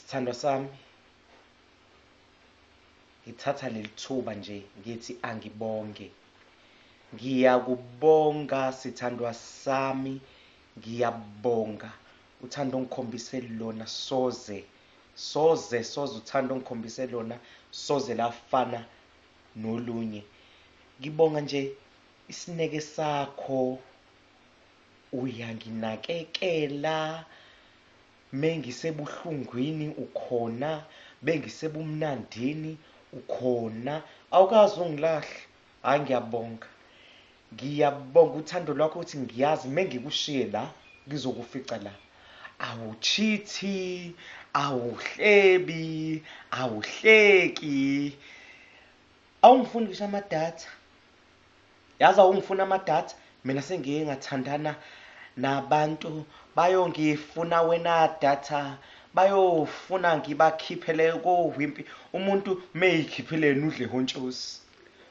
Sithandwa sami, ngithatha leli thuba nje ngithi angibonge. Ngiyakubonga sithandwa sami, ngiyabonga. Uthando ongikhombise lona soze, soze, soze uthando ongikhombise lona soze lafana nolunye. Ngibonga nje isineke sakho, uyanginakekela, mengisebuhlungwini ukhona, bengisebumnandini ukhona, awukaze ungilahle. Hhayi ngiyabonga. Ngiyabonga uthando lwakho ukuthi ngiyazi mengikushiye la ngizokufica la. Awuchithi, awuhlebi, awuhleki. Awungifuni ngisho amadatha. Yazi awungifuni amadatha, mina sengiye ngathandana nabantu bayongifuna wena datha, bayofuna ngibakhiphele kowimpi. Umuntu meyikhiphele yena udle hontshozi,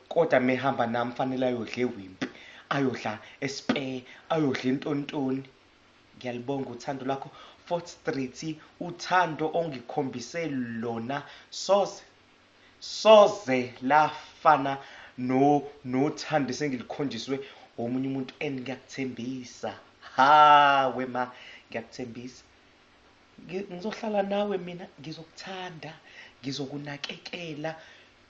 kodwa mehamba nami fanele ayodla ewimpi, ayodla eSpur, ayodla entontoni. Ngiyalibonga uthando lwakho Fourth Street, uthando ongikhombise lona soze, soze lafana nothando esengilikhonjiswe omunye umuntu. And ngiyakuthembisa, hawe ma, ngiyakuthembisa, ngizohlala nawe mina, ngizokuthanda, ngizokunakekela.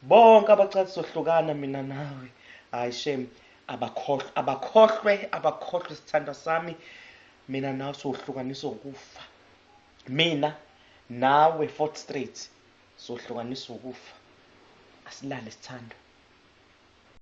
Bonke abacathi sohlukana mina nawe. Hayi shame, abakhohlwe, abakhohlwe, abakhohlwe sithandwa sami. Mina nawe sohlukaniswa ukufa. Mina nawe Fourth Street sohlukaniswa ukufa. Asilale sithandwa.